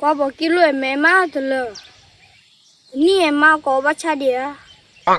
ကွၢ်ဘီက့လိၣ်အမဲာ်မးတလၢ, နံၣ်အမဲာ်ကိးဘၣ်ဆၣ်ဒံးဧါ.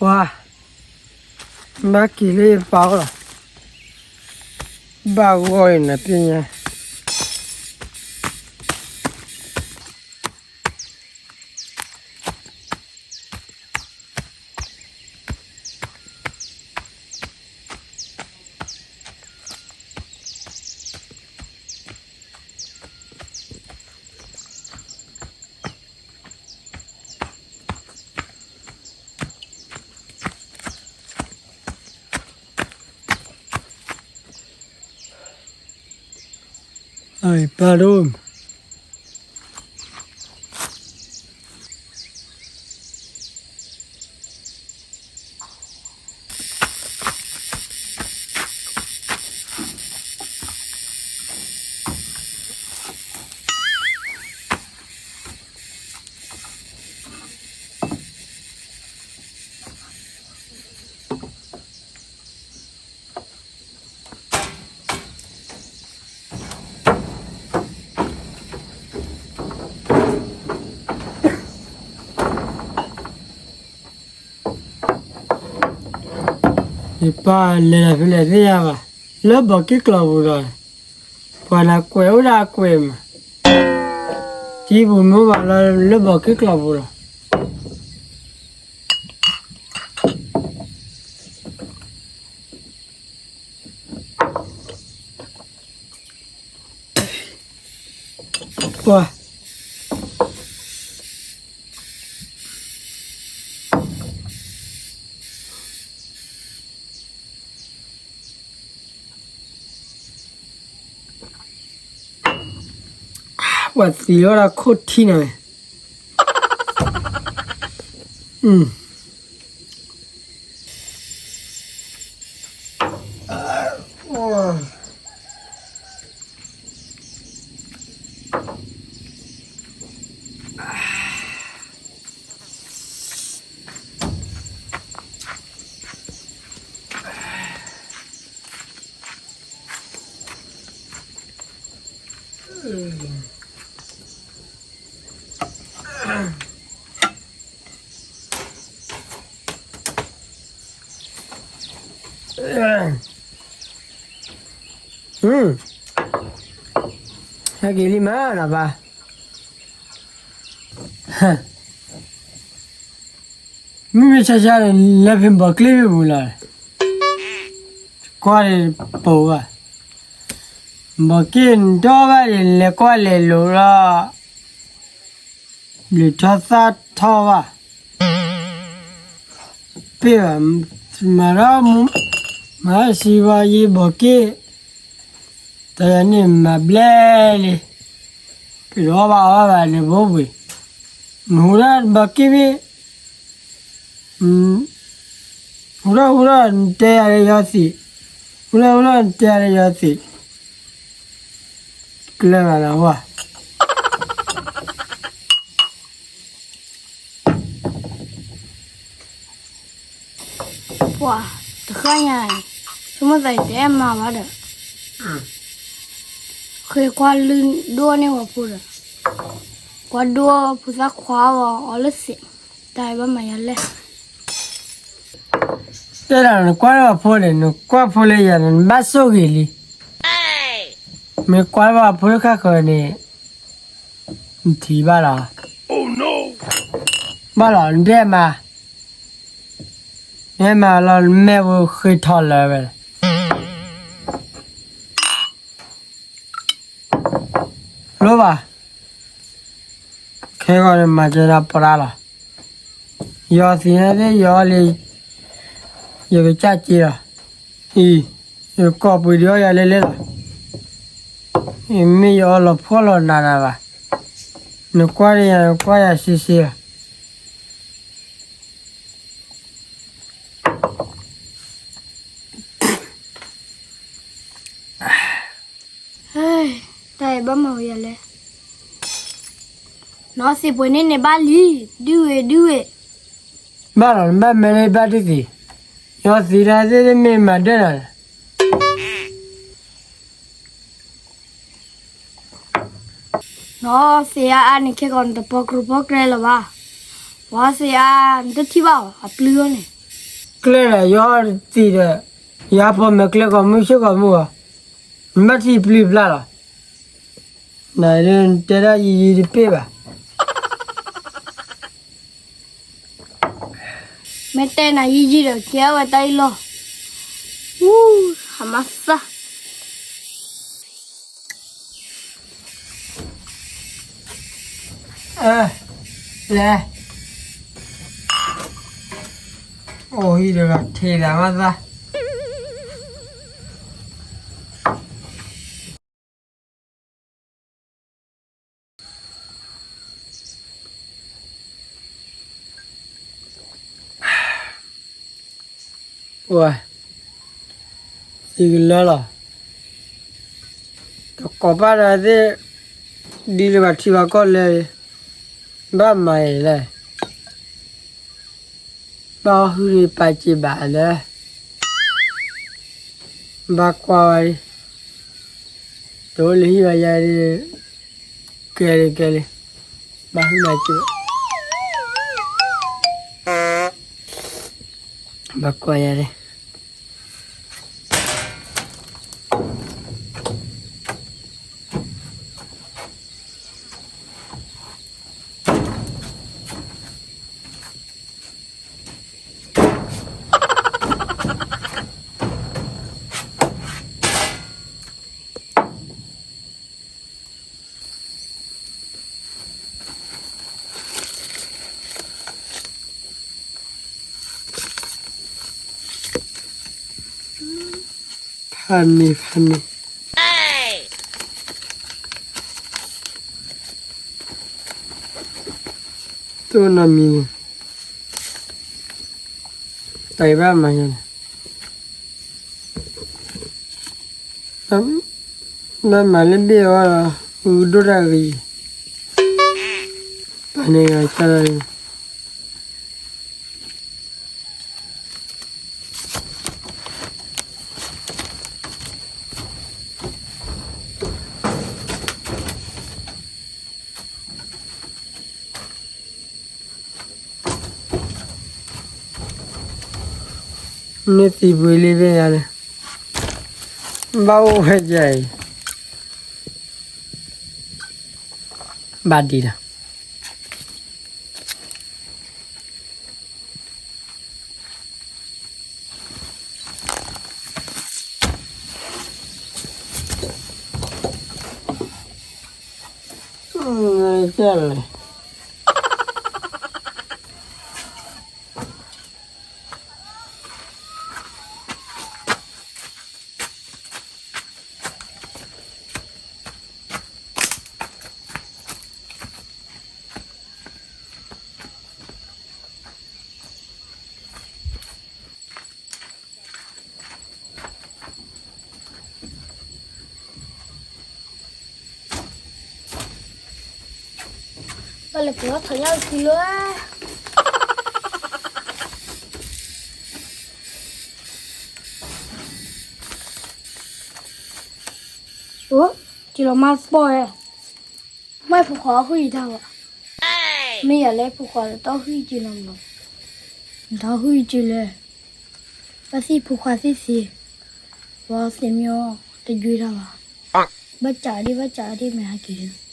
ကွၢ်, ဘၣ်က့ၤလၢယပၢ်အိၣ်လီၤ, ဘၣ်ဂီၢ်အံၤနၤသ့ၣ်ညါ အပၢ်ဒိၣ် ယပၢ်လဲၤဖဲလဲၣ်သ့ၣ်ညါဘၣ်, လၢဘီးက့ၣ်ကျီၤပူၤဒီး ပှၤနၤကွဲးအိၣ်ဒၣ်ကွဲးမး, တံၤပူၤမ့ၢ်ဘၣ်လၢလၢဘီးက့ၣ်ကျီၤပူၤလီၤ. ပှၤ ပှၤသံလီၤဒီးခိၣ်ထံန့ၣ်ဝဲ, ဟဲက့ၤလံမးနီၤပၢ်, မ့မ့ၢ်ဆါဆါန့ၣ် လဲၤဖဲဘီးကျ့ၣ်ဖဲပူၤလီၤ, ကွၢ်န့ၣ်ပိာ်ဘၣ်, ဘီးက့ၣ်နတီဘၣ်န့ၣ် လဲၤကွၢ်လဲၤလိၤလီၤ, ဘျုးထီၣ်သၣ်ထီၣ်ဘၣ်, ပ့ၢ်ဘၣ်, မၤထီၣ်မူ, မၤထီၣ်စံးဝါယံၤဘီးက့ၣ်, တၢ်ယၤန့ၣ်မၤဘျဲၣ်လံ, က့ၤဒီးအီၣ်ဘၣ်အီၣ်ဘၣ်န့ၣ်ဘိပှ့ၤ, နဟူထီၣ်ဘီးက့ၣ်မ့ၢ်, ဟူထီၣ်ဟူထီၣ်နတဲယၤလၢယီၤသံး, ဟူထီၣ်ဟူထီၣ်နတဲယၤလၢယီၤသံး, ကျဲဘၣ်လီၤဝဲ ပှၤတဃၣ်ညါအံၤ, ဆိကမိၣ်သးအံၤတအဲၣ်မၤဘၣ်ဒီး, ဃ့ကွၢ်လုၢ်ဒိၣ်န့ၢ်ဝဲဖိဒီး, ကွၢ်ဒိၣ်ဖိသၣ်ခွါအီၤအီၤလၢသ့း, တၢ်အံၤဘၣ်မၤယၤလဲၣ်. တဲဒၣ်နကွၢ်လၢပှၤဖိန့ၣ် နကွၢ်ဖိလၢယၤန့ၣ် နဘၣ်ဆိၣ်ဂ့ၤလံ. မ့ၢ်ကွၢ်လၢပှၤဖိတခါဃီန့ၣ် နထံၣ်ဘၣ်လီၤ. ဘၣ်လီၤ နတဲမၤ, နမၤလီၤ နမဲာ်ဖိဃ့ထီၣ်လၢာ်ဝဲ, လိၣ်ဘၣ်, ခဲဂီၤန့ၣ်မၤကဲဒၣ်ပှၤလီၤ, ယီၤသံန့ၣ်သ့ၣ် ယီၤလံ, ယကစၢ်က့လီၤ, အံၤ, ယကိးပှ့ၤဒံးအီၣ်ယၤလဲၣ်လဲၣ်လီၤ, ယမ့ၢ်ယအီၣ်လီၤဖှီၣ်လီၤနးနးဘၣ်, နကွၢ်ဒီးယၤ နကွၢ်ယၤဆ့ဆ့လီၤ. တၢ်အံၤဘၣ်မၤဝဲယၤလဲၣ်, နီၢ်သံးပှဲၤန့ၣ်န့ၣ်ဘၣ်လံ, ဒုးဝဲဒုးဝဲ, ဘၣ်လီၤ နဘၣ်မဲာ်လၢဘၣ်ဒုးသံး, ယီၤသံးတၢ်သ့ၣ်တမ့ၢ်မၤဒၢၣ်နၤလဲၣ်. နီၢ်သံးအါအါန့ၣ် ခဲကီးနတပီကြိပီကြဲလၢၤဘၣ်, ဝါသံးအါ နတထံၣ်ဘၣ်အီၤ အပျုၢ်အီၤန့ၣ်, ကျဲဒီးယီၤသံးဒီး, ယၤဖီမဲာ်ကျဲကိးမုၢ်ဆ့ၣ်ကိးမုၢ်အီၤ, နဘၣ်ထံၣ်ပျုၢ်ပျၢ်လီၤ, နတဲဒၣ်ယံာ်ယံာ်တပ့ၢ်ဘၣ်. မ့ၢ်တဲနၤယံာ်ယံာ်ဒီး ကဲဝဲတၢ်အံၤလီၤ, အူ, ဟးမၤသၣ်, လဲၤ, အိၣ်ဟံၣ်ဒီးထံၣ်သးမၤသၣ်. ဝဲ, သံကလၢလီၤ, တကိးဘၣ်ဒီးသ့ၣ်, ဒ်လၢဘၣ်ထံဘၣ်ကီၢ်လဲၣ်, ဘၣ်မၤအံၤလဲၣ်, ဘၣ်ဟုၣ်န့ၣ်ပာ်စံးဘၣ်လၢ ဘၣ်ကွၢ်ဝဲလံ, တအိၣ်လၢဟံၣ်ဘၣ်ယၤ, ကဲလံကဲလံ, ဘၣ်ဟုၣ်မၤစၢၤ, ဘၣ်ကွၢ်ယၤလံ. ဖးန့ၢ်ဖးန့ၢ်, တိၢ်နီၢ်မံၤန့ၣ်, တၢ်အံၤဘၣ်မၤယၤန့ၣ်, ဘၣ်မၤလၢဘ့ၣ်အီၤဒီး, ဂုာ်ဒိၣ်တၢ်ဂ့ၤ, ပှၤန့ၣ်ဂၤကၢ်လီၤ. န့ၢ်သံပှ့ၤလံဘ့ၣ်ယၤန့ၣ်, ဘၣ်အိၣ်ဝဲယၤအံၤ, ဘၣ်ဒံးလီၤ. ဘၣ်လဲၤပျီထီၣ်ညါကံလၢၤ, အိ, ကံလီၤမါသပီၢ်ဝဲ, မ့ၢ်ဖိခွါဟုၣ်အံၤတၢ်ဘၣ်, မ့ၢ်ယၤလၢဖိခွါတၢ်ဟုၣ်အံၤကံလီၤမး, တၢ်ဟုၣ်အံၤကံလဲၣ်, ဘၣ်သ့ၣ်ဖိခွါသ့ၣ်သ့, ဝဲသ့ၣ်မ့ၢ်အီၤတယွ့တၢ်ဘၣ်, ဘၣ်ကးဒ့ၣ် ဘၣ်ကးဒ့ၣ် မ့ၢ်ဟဲက့ၤလၢ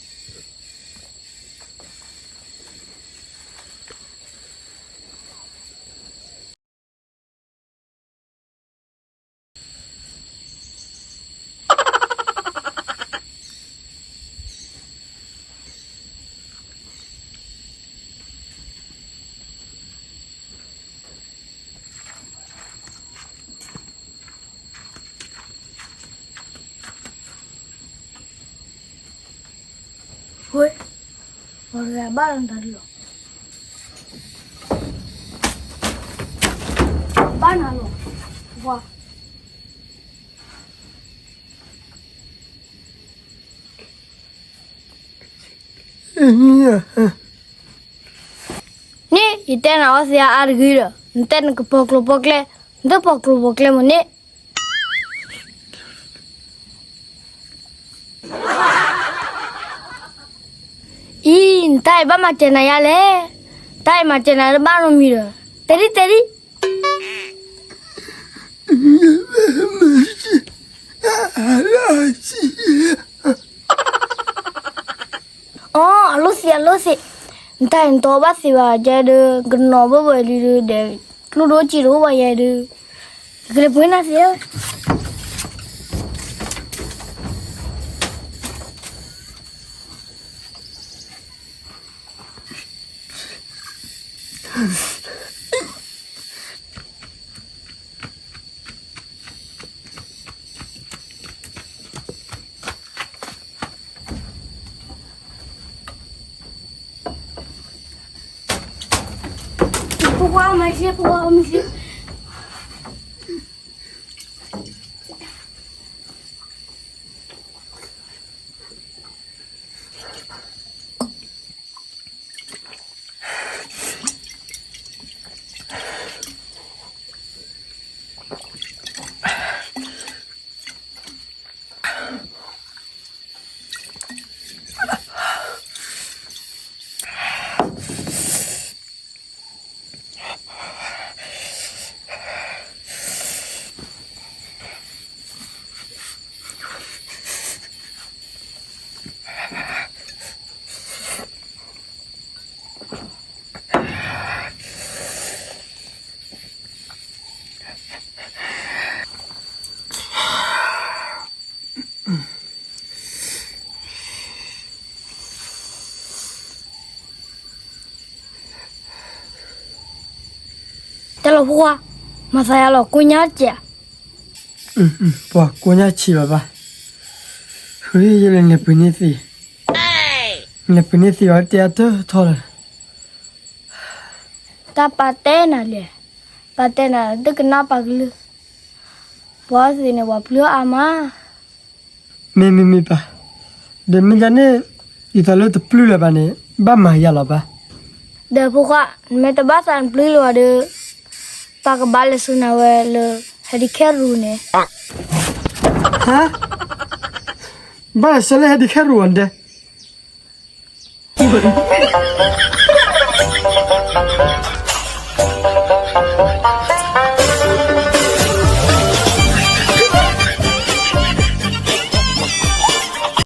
ဝဲ, ပှၤတဂၤဘၣ်လီၤနတၢ်ဒုးလီၤ. ဘၣ်နၤလီၤ, ပှၤ န့ၣ် ယတဲနၤအီသံးအါတဂ့ၤဒီး နတဲနကပီၤကျိၤပီၤကျဲ, နတပီၤကျိၤပီၤကျဲမ့ၢ်န့ၣ် အံၤ နတၢ်အံၤဘၣ်မၤစၢၤနၤယါလဲၣ်, တၢ်အံၤမၤစၢၤနၤတဘၣ်နီတမံၤဒီး, တဲဒ်တဲဒ် အီ အလိၣ်သံး အလိၣ်သံး, နတၢ်အံၤနတအီဘၣ်သံးဘၣ် ကဲဒုး ကနီၤဘၣ်ဝဲလံဒုး ဒီး ကျိၣ်ဒိၣ်စ့တအိၣ်ဘၣ်ယဲဒုး, ကလဲၤပှ့ၤနၤသ့ဧၢ ဖိခွါ မၤစ့ ဖိခွါ မၤစ့ တဲလီၤဖိခွါ, မၤသးယါလီၤ ကိညါစဲး, ပှၤကိညါဆံးလီၤဘၣ်, ဃုယလဲၤနပှ့ၤန့ၢ်သံး, နပှ့ၤန့ၢ်သံးအီၤတဲအတၢ်ထီလီၤ, တၢ်ပာ်တဲနၤလဲၣ်, ပာ်တဲနၤ တကနၣ်ပာ်ကလုၢ်, ပှၤသ့ၣ်န့ၣ် ပှၤပျုၢ်အါမး မ့မ့မ့ၢ်ပၢ်, ဒီးမ့ၢ်ဒ်န့ၣ် ယသးလၢတပျုၢ်လၢၤဘၣ်န့ၣ် ဘၣ်မၤယၤလီၤဘၣ်. ဒီးဖိခွါ, နမ့ၢ်တဘၣ်သးနပျုၢ်လၢၤဘၣ်ဒီး, ပၢ်ကဘၣ်လဲၤဆူနၤဝဲလၢ ဟဲဒံးခဲရူၢ်န့ၣ်, ဟါ, ဘၣ်လဲၤဆူလၢဟဲဒံးခဲရူၢ်အီၤဒဲး